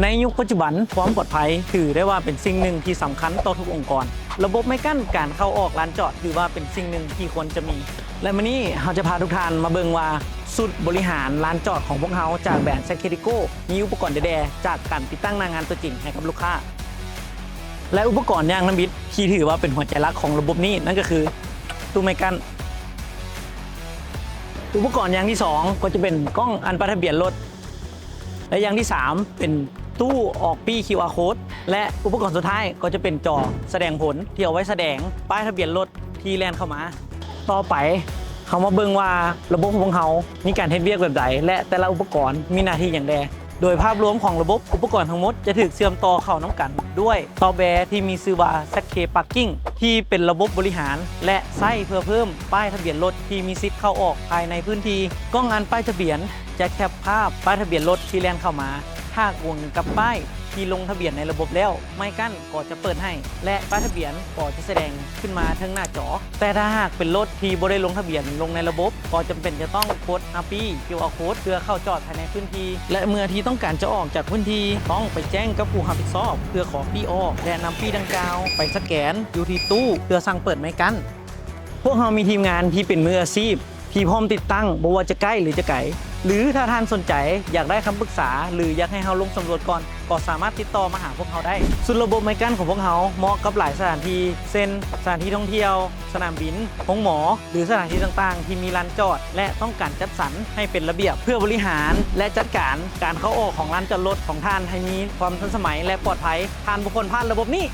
ໃນຍຸກປັດຈຸບັນ, ຄວາມປອດໄພຖືໄດ້ວ່າເປັນສິ່ງໜຶ່ງທີ່ສຳຄັນຕໍ່ທຸກອົງກອນ. ລະບົບໄມ້ກັ້ນການເຂົ້າອອກລານຈອດຖືວ່າເປັນສິ່ງໜຶ່ງທີ່ຄວນຈະມີ. ແລະ ມື້ນີ້ເຮົາຈະພາທຸກທ່ານມາເບິ່ງວ່າ ຊຸດບໍລິຫານລານຈອດຂອງພວກເຮົາຈາກແບຣນ Zaccadeco ມີອຸປະກອນໃດແດ່ ຈາກການຕິດຕັ້ງໜ້າງານຕົວຈິງໃຫ້ກັບລູກຄ້າ. ແລະ ອຸປະກອນຢ່າງທຳອິດທີ່ຖືວ່າເປັນຫົວໃຈຫຼັກຂອງລະບົບນີ້ ນັ້ນກໍຄືຕູ້ໄມ້ກັ້ນ. ອຸປະກອນຢ່າງທີສອງກໍຈະເປັນກ້ອງອັນປ້າຍທະບຽນລົດ ແລະ ຢ່າງທີສາມເປັນຕູ້ອອກປີ້ ຄິວອາ ໂຄດ ແລະ ອຸປະກອນສຸດທ້າຍກໍຈະເປັນຈໍສະແດງຜົນທີ່ເອົາໄວ້ສະແດງປ້າຍທະບຽນລົດທີ່ແລ່ນເຂົ້າມາ. ຕໍ່ໄປເຮົາມາເບິ່ງວ່າລະບົບຂອງພວກເຮົາມີການເຮັດວຽກແບບໃດ ແລະ ແຕ່ລະອຸປະກອນມີໜ້າທີ່ຫຍັງແດ່. ໂດຍພາບລວມຂອງລະບົບອຸປະກອນທັງໝົດຈະຖືກເຊື່ອມຕໍ່ເຂົ້ານຳກັນດ້ວຍຕໍ່ແບທີ່ມີຊື່ວ່າ Zaccadeco Parking ທີ່ເປັນລະບົບບໍລິຫານ ແລະ ໃຊ້ເພື່ອເພີ່ມປ້າຍທະບຽນລົດທີ່ມີສິດເຂົ້າອອກພາຍໃນພື້ນທີ່. ກ້ອງອັນປ້າຍທະບຽນຈະແຄັບພາບປ້າຍທະບຽນລົດທີ່ແລ່ນເຂົ້າມາ. ຫາກກວງກັບປ້າຍທີ່ລົງທະບຽນໃນລະບົບແລ້ວ, ໄມ້ກັ້ນກໍຈະເປີດໃຫ້ ແລະ ປ້າຍທະບຽນກໍຈະສະແດງຂຶ້ນມາເທິງໜ້າຈໍ. ແຕ່ຖ້າຫາກເປັນລົດທີ່ບໍ່ໄດ້ລົງທະບຽນລົງໃນລະບົບ, ກໍຈຳເປັນຈະຕ້ອງກົດຮັບປີ້ ຄິວອາ ໂຄດ ເພື່ອເຂົ້າຈອດພາຍໃນພື້ນທີ່ ແລະ ເມື່ອທີ່ຕ້ອງການຈະອອກຈາກພື້ນທີ່, ຕ້ອງໄປແຈ້ງກັບຜູ້ຮັບຜິດຊອບເພື່ອຂໍປີ້ອອກ ແລະ ນຳປີ້ດັ່ງກ່າວໄປສະແກນຢູ່ທີ່ຕູ້ເພື່ອສັ່ງເປີດໄມ້ກັ້ນ. ພວກເຮົາມີທີມງານທີ່ເປັນມືອາຊີບ ທີ່ພ້ອມຕິດຕັ້ງບໍ່ວ່າຈະໃກ້ ຫຼື ຈະໄກ ຫຼື ຖ້າທ່ານສົນໃຈຢາກໄດ້ຄຳປຶກສາ ຫຼື ຢາກໃຫ້ເຮົາລົງສຳຫຼວດກ່ອນ ກໍສາມາດຕິດຕໍ່ມາຫາພວກເຮົາໄດ້. ຊຸດລະບົບໄມ້ກັ້ນຂອງພວກເຮົາເໝາະກັບຫຼາຍສະຖານທີ່ ເຊັ່ນ ສະຖານທີ່ທ່ອງທ່ຽວ, ສະໜາມບິນ, ໂຮງໝໍ ຫຼື ສະຖານທີ່ຕ່າງໆທີ່ມີລານຈອດ ແລະ ຕ້ອງການຈັດສັນໃຫ້ເປັນລະບຽບ ເພື່ອບໍລິຫານ ແລະ ຈັດການການເຂົ້າອອກຂອງລານຈອດລົດຂອງທ່ານໃຫ້ມີຄວາມທັນສະໄໝ ແລະ ປອດໄພ. ທ່ານບໍ່ຄວນພາດລະບົບນີ້.